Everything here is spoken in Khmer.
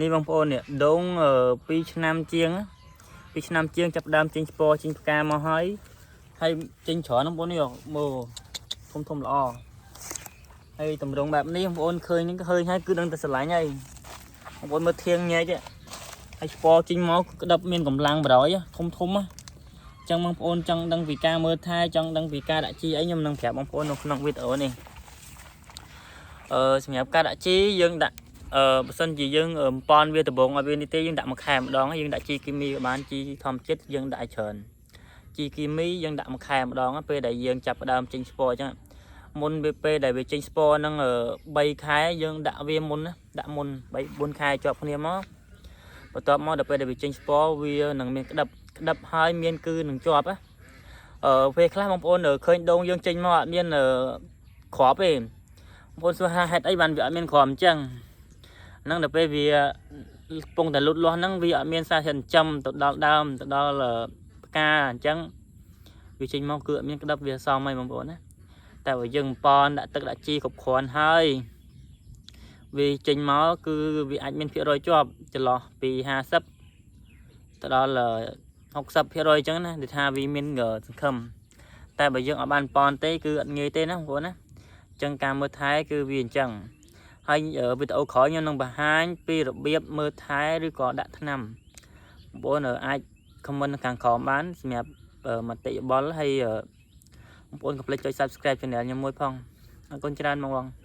នេះបងប្អូននេះដូង2ឆ្នាំជាង2ឆ្នាំជាងចាប់ផ្ដើមចេញស្ពរចេញផ្កាមកហើយហើយចេញច្រើនបងប្អូននេះមើលធំធំល្អហើយតម្រងបែបនេះបងប្អូនឃើញហ្នឹងឃើញហើយគឺដឹងតែស្រឡាញ់ហើយបងប្អូនមើលធៀងញែកហើយស្ពរចេញមកក្តឹបមានកម្លាំងបរយធំធំណាចឹងបងប្អូនចង់ដឹងពីការមើលថែចង់ដឹងពីការដាក់ជីអីខ្ញុំនឹងប្រាប់បងប្អូននៅក្នុងវីដេអូនេះអឺសម្រាប់ការដាក់ជីយើងដាក់ អឺបើសិនជាយើងបំពន់វាដំបងឲ្យវានេះទេយើងដាក់មួយខែម្ដងយើងដាក់ជីគីមីក៏បានជីធម្មជាតិយើងដាក់ឲ្យច្រើនជីគីមីយើងដាក់មួយខែម្ដងពេលដែលយើងចាប់ផ្ដើមចេញស្ពរអញ្ចឹងមុនវាពេលដែលវាចេញស្ពរហ្នឹង3ខែយើងដាក់វាមុនណាដាក់មុន3 4ខែជាប់គ្នាមកបន្ទាប់មកដល់ពេលដែលវាចេញស្ពរវានឹងមានក្តឹបក្តឹបហើយមានគឺនឹងជាប់ណាអឺពេលខ្លះបងប្អូនឃើញដូងយើងចេញមកអត់មានគ្រាប់ទេបងប្អូនសួរថាហេតុអីបានវាអត់មានគ្រាប់អញ្ចឹង ហ្នឹងដល់ពេលវាកំពុងតែលូតលាស់ហ្នឹងវាអត់មានសារធាតុចិញ្ចឹមទៅដល់ដើមទៅដល់ផ្កាអញ្ចឹងវាចេញមកគឺអត់មានក្តឹបវាសមហើយបងប្អូនណាតែបើយើងប៉នដាក់ទឹកដាក់ជីគ្រប់គ្រាន់ហើយវាចេញមកគឺវាអាចមានភាគរយជាប់ចន្លោះពី50ទៅដល់60%អញ្ចឹងណាដែលថាវាមានសង្ឃឹមតែបើយើងអត់បានប៉នទេគឺអត់ងាយទេណាបងប្អូនណាអញ្ចឹងការមើលថែគឺវាអញ្ចឹង ហើយវីដេអូក្រោយខ្ញុំនឹងបង្ហាញពីរបៀបមើលថែឬក៏ដាក់ថ្នាំបងប្អូនអាច comment នៅខាងក្រោមបានសម្រាប់មតិយោបល់ហើយបងប្អូនកុំភ្លេចចុច Subscribe Channel ខ្ញុំមួយផងអរគុណច្រើនបងបង។